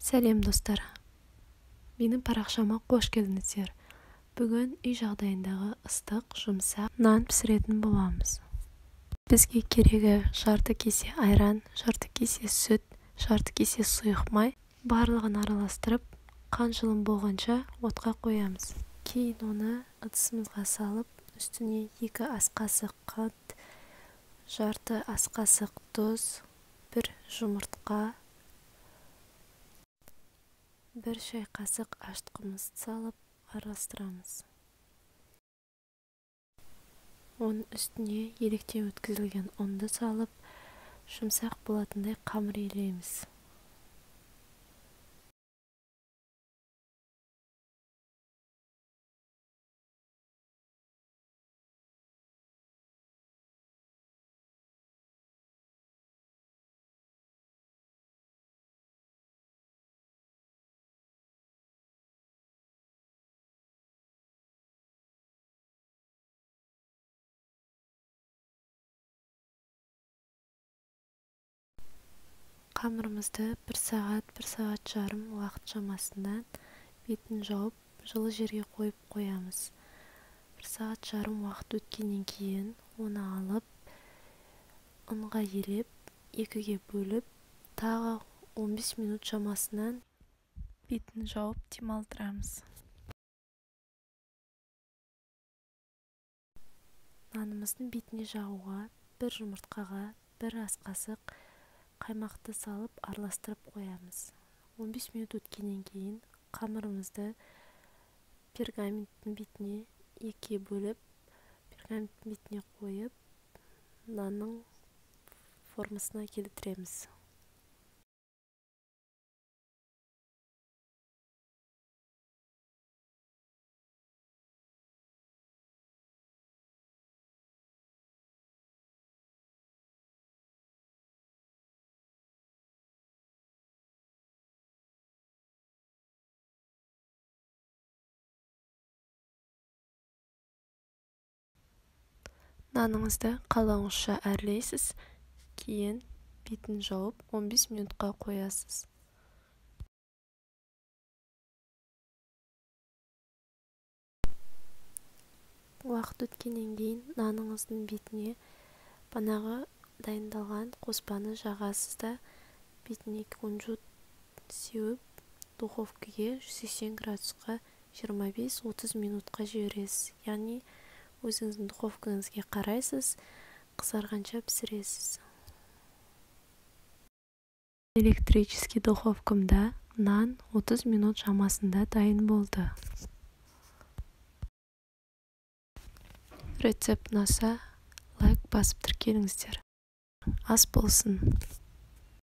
Сәлем, достар! Менің парақшама қош келдіңіздер! Бүгін үй жағдайындағы ыстық, жұмсақ нан пісіретін боламыз. Бізге керегі жарты кесе айран, жарты кесе сүт, жарты кесе сұйық май. Барлығын араластырып, қан жылым болғанша отқа қоямыз. Кейін оны ыдысымызға салып, үстіне 2 ас қасық қант, жарты ас қасық тұз, 1 жұмыртқа, 1 шай қасық ашытқымызды салып араластырамыз. Оның үстіне електен өткізілген ұнды салып, жұмсақ болатындай қамыр илейміз. Қамырымызды 1 сағат, 1 сағат жарым уақыт шамасында бетін жауып, жылы жерге қойып қоямыз. 1 сағат жарым уақыт өткеннен кейін оны алып, ұнға елеп, 2-ге бөліп, тағы 15 минут шамасынан бетін жауып демалдырамыз. Нанымыздың бетіне жағуға 1 жұмыртқаға 1 ас қасық қаймақты салып араластырып қоямыз. 15 минут өткеннен кейін қамырымызды пергаменттің бетіне 2-ге бөліп, пергаменттің бетіне қойып, нанның формасына келтіреміз. Наныңызды қалауыңызша әрлейсіз, кейін бетін жауып 15 минутқа қоясыз. Уақыт өткеннен кейін наныңыздың бетіне банағы дайындалған қоспаны жағасыз да, бетіне кунжут сеуіп, духовкаге 180 градусқа 25-30 минутқа жібересіз. Яғни өзіңіздің духовкаңызға қарайсыз, қызарғанша пісіресіз. Электрический духовкамда нан 30 минут шамасында дайын болды. Рецепт ұнаса, лайк басып тіркеліңіздер. Ас болсын!